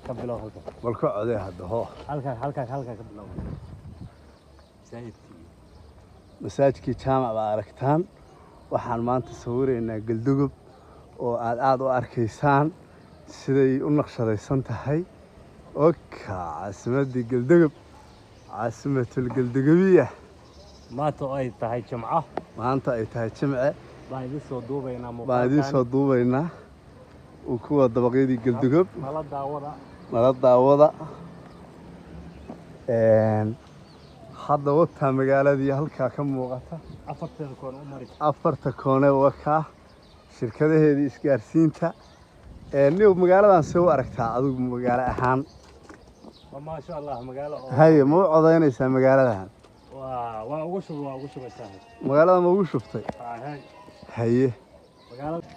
Ka bilow halka. Bal ka codee hadda, hoo. Halka, halka, halka ka bilow, masaajidkii. Masaajidkii Jaamac baa aragtaan. Waxaan maanta sawiraynaa Galdogob oo aad aada u arkaysaan siday u naqshadaysan tahay. Oka, caasimaddii Galdogob, caasimatul Galdogobiya. Maanta oo ay tahay Jimco. Maanta ay tahay Jimce. Baan idin soo duubaynaa. Baan idiin soo duubaynaa uu kuwa dabaqyadii Galdogob. Nala daawada. Nala daawada. Hadda wataa magaaladii halkaa ka muuqata. Afarteeda koon u mari. Afarta koone wakaa shirkadaheedii isgaarsiinta. Niw, magaaladan see u aragtaa adigu magaalo ahaan? Waa maasha Allah, magaalo oo Haye, ma u codaynaysaa magaaladan? Waa ugu shubay, waa ugu shubay, saaxiib. Magaalada ma ugu shubtay? Hay. Haye. Magaalada.